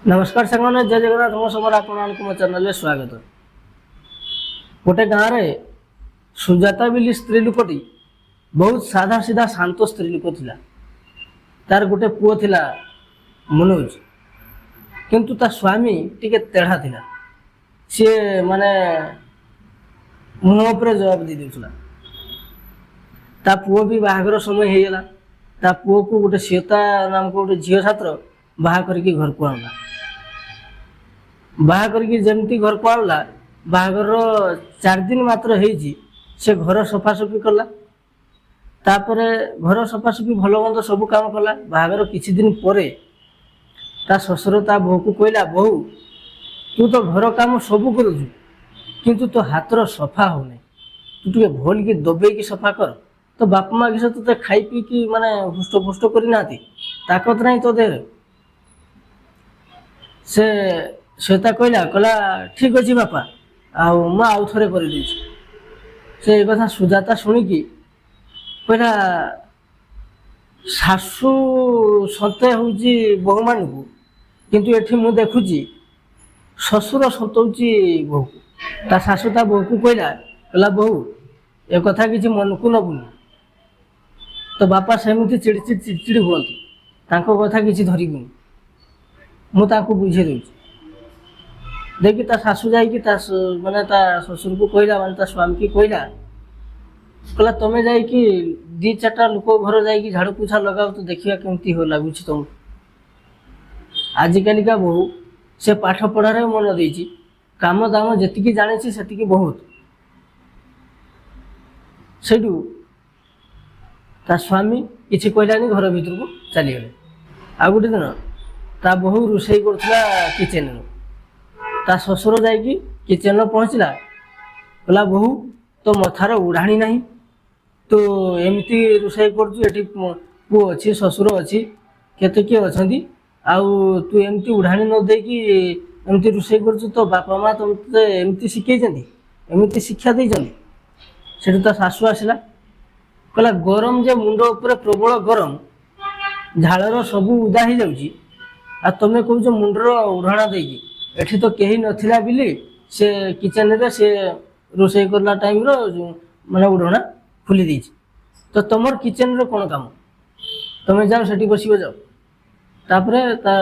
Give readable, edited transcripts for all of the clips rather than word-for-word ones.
ନମସ୍କାର ସାଙ୍ଗମାନେ, ଜୟ ଜଗନ୍ନାଥ। ମୁଁ ସମର, ଆପଣମାନଙ୍କୁ ମୋ ଚ୍ୟାନେଲରେ ସ୍ୱାଗତ। ଗୋଟେ ଗାଁରେ ସୁଜାତା ବୋଲି ସ୍ତ୍ରୀ ଲୋକଟି ବହୁତ ସାଧା ସିଧା ଶାନ୍ତ ସ୍ତ୍ରୀ ଲୋକ ଥିଲା। ତାର ଗୋଟେ ପୁଅ ଥିଲା ମନୋଜ, କିନ୍ତୁ ତା ସ୍ୱାମୀ ଟିକେ ତେଢ଼ା ଥିଲା। ସିଏ ମାନେ ମୁହଁ ଉପରେ ଜବାବ ଦେଇ ଦେଉଥିଲା। ତା ପୁଅ ବି ବାହାଘର ସମୟ ହେଇଗଲା। ତା ପୁଅକୁ ଗୋଟେ ସୀତା ନାମକ ଗୋଟେ ଝିଅ ଛାତ୍ର ବାହା କରିକି ଘରକୁ ଆଣିଲା। ବାହା କରିକି ଯେମିତି ଘରକୁ ଆଣିଲା, ବାହାଘରର 4 ଦିନ ମାତ୍ର ହେଇଛି, ସେ ଘର ସଫାସଫି କଲା। ତାପରେ ଘର ସଫାସଫି, ଭଲ ମନ୍ଦ ସବୁ କାମ କଲା। ବାହାଘର କିଛି ଦିନ ପରେ ତା ଶ୍ୱଶୁର ତା ବୋହୂକୁ କହିଲା, "ବୋହୂ, ତୁ ତ ଘର କାମ ସବୁ କରୁଛୁ, କିନ୍ତୁ ତୋ ହାତର ସଫା ହଉନାହିଁ। ତୁ ଟିକେ ଭଲକି ଦବେଇକି ସଫା କର। ତୋ ବାପା ମା କିସ ତୋତେ ଖାଇ ପିଇକି ମାନେ ହୁଷ୍ଟ ଫୁଷ୍ଟ କରିନାହାନ୍ତି? ତାକତ ନାହିଁ ତୋ ଦେହରେ?" ସେ ଶ୍ଵେତା କହିଲା, "ଠିକ ଅଛି ବାପା, ଆଉ ମୁଁ ଆଉ ଥରେ କରିଦେଉଛି।" ସେ ଏ କଥା ସୁଜାତା ଶୁଣିକି କହିଲା, "ଶାଶୁ ସତେ ହେଉଛି ବୋହୂମାନଙ୍କୁ, କିନ୍ତୁ ଏଠି ମୁଁ ଦେଖୁଛି ଶ୍ୱଶୁର ସନ୍ତଉଛି ବୋହୂକୁ।" ତା ଶାଶୁ ତା ବୋହୂକୁ କହିଲା, "ବୋହୂ, ଏ କଥା କିଛି ମନକୁ ନବୁନି। ତୋ ବାପା ସେମିତି ଚିଡ଼ି ଚିଡ଼ି ଚିଡ଼ି ଚିଡ଼ି ହୁଅନ୍ତି। ତାଙ୍କ କଥା କିଛି ଧରିବୁନି। ମୁଁ ତାଙ୍କୁ ବୁଝେଇ ଦେଉଛି।" ଦେଖି ତା ଶାଶୁ ଯାଇକି ତା ମାନେ ତା ଶ୍ୱଶୁରକୁ କହିଲା, ମାନେ ତା ସ୍ୱାମୀକି କହିଲା, "ତମେ ଯାଇକି ଦି ଚାରିଟା ଲୋକ ଘର ଯାଇକି ଝାଡ଼ୁ ପୋଛା ଲଗାଅ ତ, ଦେଖିବା କେମିତି ଲାଗୁଛି ତମକୁ।" ଆଜିକାଲିକା ବୋହୂ, ସେ ପାଠ ପଢ଼ାରେ ମନ ଦେଇଛି। କାମ ଦାମ ଯେତିକି ଜାଣିଛି ସେତିକି ବହୁତ। ସେଇଠୁ ତା ସ୍ୱାମୀ କିଛି କହିଲାନି, ଘର ଭିତରକୁ ଚାଲିଗଲେ। ଆଉ ଗୋଟେ ଦିନ ତା ବୋହୂ ରୋଷେଇ କରୁଥିଲା କିଚେନରେ। ତା ଶ୍ୱଶୁର ଯାଇକି କିଚେନରେ ପହଞ୍ଚିଲା। କହିଲା, "ବୋହୂ, ତୋ ମଥାର ଉଢ଼ାଣି ନାହିଁ। ତୁ ଏମିତି ରୋଷେଇ କରୁଛୁ। ଏଠି ପୁଅ ଅଛି, ଶ୍ୱଶୁର ଅଛି, କେତେ କିଏ ଅଛନ୍ତି, ଆଉ ତୁ ଏମିତି ଉଢ଼ାଣି ନ ଦେଇକି ଏମିତି ରୋଷେଇ କରୁଛୁ। ତୋ ବାପା ମା ତମତେ ଏମିତି ଶିଖେଇଛନ୍ତି? ଏମିତି ଶିକ୍ଷା ଦେଇଛନ୍ତି?" ସେଠୁ ତା ଶାଶୁ ଆସିଲା, କହିଲା, "ଗରମ ଯେ ମୁଣ୍ଡ ଉପରେ ପ୍ରବଳ ଗରମ, ଝାଳର ସବୁ ଉଦା ହେଇଯାଉଛି, ଆଉ ତମେ କହୁଛ ମୁଣ୍ଡର ଉଢ଼ଣା ଦେଇକି। ଏଠି ତ କେହି ନଥିଲା ବୋଲି ସେ କିଚେନରେ ସେ ରୋଷେଇ କଲା ଟାଇମର ମାନେ ଉଢ଼ଣା ଖୋଲି ଦେଇଛି। ତ ତମର କିଚେନର କ'ଣ କାମ? ତମେ ଯାଅ, ସେଠି ବସିବ, ଯାଅ।" ତାପରେ ତା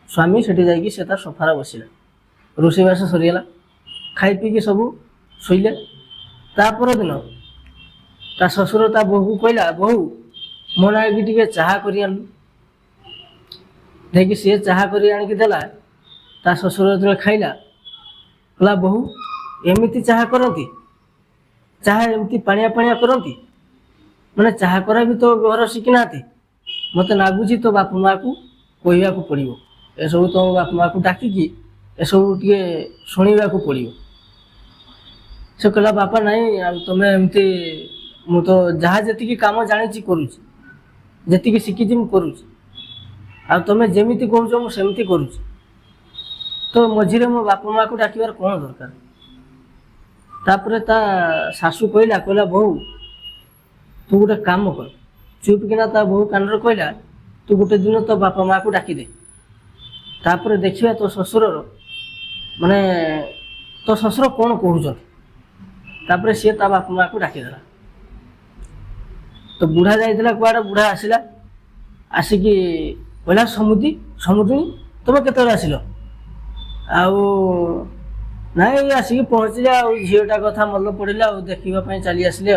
ସ୍ୱାମୀ ସେଠି ଯାଇକି ସେ ତା ସୋଫାରେ ବସିଲା। ରୋଷେଇବାସ ସରିଗଲା, ଖାଇ ପିଇକି ସବୁ ଶୋଇଲେ। ତା ପରଦିନ ତା ଶ୍ୱଶୁର ତା ବୋହୂକୁ କହିଲା, "ବୋହୂ, ମୋ ନାଗି ଟିକେ ଚାହା କରି ଆଣିଲୁ।" ଯାଇକି ସିଏ ଚାହା କରି ଆଣିକି ଦେଲା। ତା ଶ୍ୱଶୁର ଯେତେବେଳେ ଖାଇଲା, କହିଲା, "ବୋହୂ, ଏମିତି ଚାହା କରନ୍ତି? ଚାହା ଏମିତି ପାଣିଆ ପାଣିଆ କରନ୍ତି? ମାନେ ଚାହା କରା ବି ତୋ ଘର ଶିଖିନାହାନ୍ତି? ମୋତେ ଲାଗୁଛି ତୋ ବାପା ମାଆକୁ କହିବାକୁ ପଡ଼ିବ ଏସବୁ। ତୋ ବାପା ମାଆକୁ ଡାକିକି ଏସବୁ ଟିକେ ଶୁଣିବାକୁ ପଡ଼ିବ।" ସେ କହିଲା, "ବାପା, ନାଇଁ, ଆଉ ତମେ ଏମିତି, ମୁଁ ତ ଯାହା ଯେତିକି କାମ ଜାଣିଛି କରୁଛି, ଯେତିକି ଶିଖିଛି ମୁଁ କରୁଛି, ଆଉ ତମେ ଯେମିତି କହୁଛ ମୁଁ ସେମିତି କରୁଛି। ତ ମଝିରେ ମୋ ବାପା ମାଆକୁ ଡାକିବାର କ'ଣ ଦରକାର?" ତାପରେ ତା ଶାଶୁ କହିଲା, "ବୋହୂ, ତୁ ଗୋଟେ କାମ କର।" ଚୁପ୍ କିନା ତା ବୋହୂ କାନରେ କହିଲା, "ତୁ ଗୋଟେ ଦିନ ତୋ ବାପା ମାଆକୁ ଡାକିଦେ। ତାପରେ ଦେଖିବା ତୋ ଶ୍ୱଶୁରର ମାନେ ତୋ ଶ୍ୱଶୁର କ'ଣ କହୁଛନ୍ତି।" ତାପରେ ସିଏ ତା ବାପା ମାଆକୁ ଡାକିଦେଲା। ତ ବୁଢ଼ା ଯାଇଥିଲା କୁଆଡ଼େ, ବୁଢ଼ା ଆସିଲା। ଆସିକି କହିଲା, "ସମୁଦି, ସମୁଦୁଣୀ, ତମେ କେତେବେଳେ ଆସିଲ?" "ଆଉ ନାଇଁ, ଏଇ ଆସିକି ପହଞ୍ଚିଲେ, ଆଉ ଝିଅଟା କଥା ମନେ ପଡ଼ିଲା, ଆଉ ଦେଖିବା ପାଇଁ ଚାଲି ଆସିଲେ।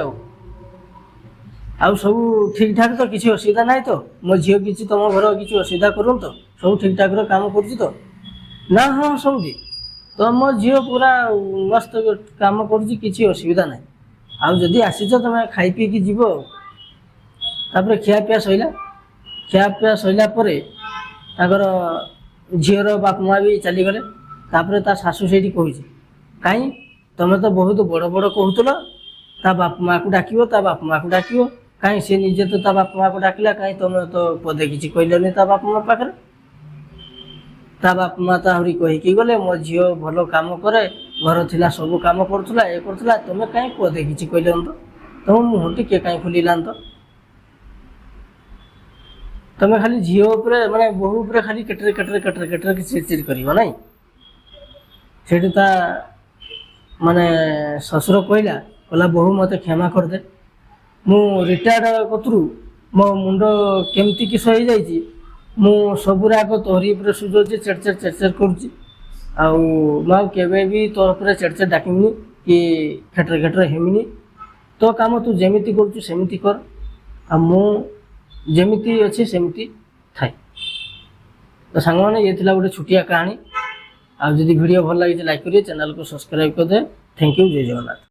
ଆଉ ସବୁ ଠିକ୍ ଠାକ୍ ତ? କିଛି ଅସୁବିଧା ନାହିଁ ତ? ମୋ ଝିଅ କିଛି ତମ ଘର କିଛି ଅସୁବିଧା କରୁନି ତ? ସବୁ ଠିକ୍ ଠାକ୍ର କାମ କରୁଛି ତ?" "ନା, ହଁ ସମୁଦି, ତମ ଝିଅ ପୁରା ମସ୍ତ କାମ କରୁଛି, କିଛି ଅସୁବିଧା ନାହିଁ। ଆଉ ଯଦି ଆସିଛ, ତମେ ଖାଇ ପିଇକି ଯିବ।" ଆଉ ତାପରେ ଖିଆପିଆ ସରିଲା। ଖିଆପିଆ ସରିଲା ପରେ ତାଙ୍କର ଝିଅର ବାପା ମା ବି ଚାଲିଗଲେ। ତାପରେ ତା ଶାଶୁ ସେଇଠି କହୁଛି, "କାହିଁ, ତମେ ତ ବହୁତ ବଡ଼ ବଡ଼ କହୁଥିଲ, ତା ବାପା ମାଆକୁ ଡାକିବ, ତା ବାପା ମାଆକୁ ଡାକିବ। କାହିଁ, ସେ ନିଜେ ତ ତା ବାପା ମାଆକୁ ଡାକିଲା। କାହିଁ, ତମେ ତ ପଦେ କିଛି କହିଲନି ତା ବାପା ମା ପାଖରେ? ତା ବାପା ମା ତ ଆହୁରି କହିକି ଗଲେ, ମୋ ଝିଅ ଭଲ କାମ କରେ, ଘର ଥିଲା ସବୁ କାମ କରୁଥିଲା, ଏ କରୁଥିଲା। ତମେ କାହିଁ ପଦେ କିଛି କହିଲନି ତ? ତମ ମୁହଁ ଟିକେ କାହିଁ ଖୋଲିଲାନି ତ?" ତମେ ଖାଲି ଝିଅ ଉପରେ, ମାନେ ବୋହୂ ଉପରେ ଖାଲି କେଟରେ କେଟରେ କେଟରେ କେଟରେ ଚିଡ଼ ଚିଡ଼ କରିବ ନାଇଁ? ସେଇଠୁ ତା ମାନେ ଶ୍ୱଶୁର କହିଲା, କହିଲା, "ବୋହୂ, ମୋତେ କ୍ଷମା କରିଦେ। ମୁଁ ରିଟାୟାର୍ଡ କତରୁ ମୋ ମୁଣ୍ଡ କେମିତି କିସ ହେଇଯାଇଛି। ମୁଁ ସବୁରେ ଆଗ ତୋରି ଉପରେ ସୁଝଉଛି, ଚେଡ଼ ଚେଡ଼ ଚେଡ଼ ଚେଡ଼ କରୁଛି। ଆଉ ମୁଁ ଆଉ କେବେ ବି ତୋ ଉପରେ ଚେଡ଼ ଚେଡ଼ ଡାକିବିନି କି ଖେଟରେ ଖେଟରେ ହେମିନି। ତୋ କାମ ତୁ ଯେମିତି କରୁଛୁ ସେମିତି କର, ଆଉ ମୁଁ ଯେମିତି ଅଛି ସେମିତି ଥାଏ।" ତ ସାଙ୍ଗମାନେ, ଇଏ ଥିଲା ଗୋଟେ ଛୋଟିଆ କାହାଣୀ। ଆଉ ଯଦି ଭିଡ଼ିଓ ଭଲ ଲାଗିଛି, ଲାଇକ୍ କରିବେ, ଚ୍ୟାନେଲକୁ ସବସ୍କ୍ରାଇବ୍ କରିଦେବେ। Thank you. Jay Jagannath.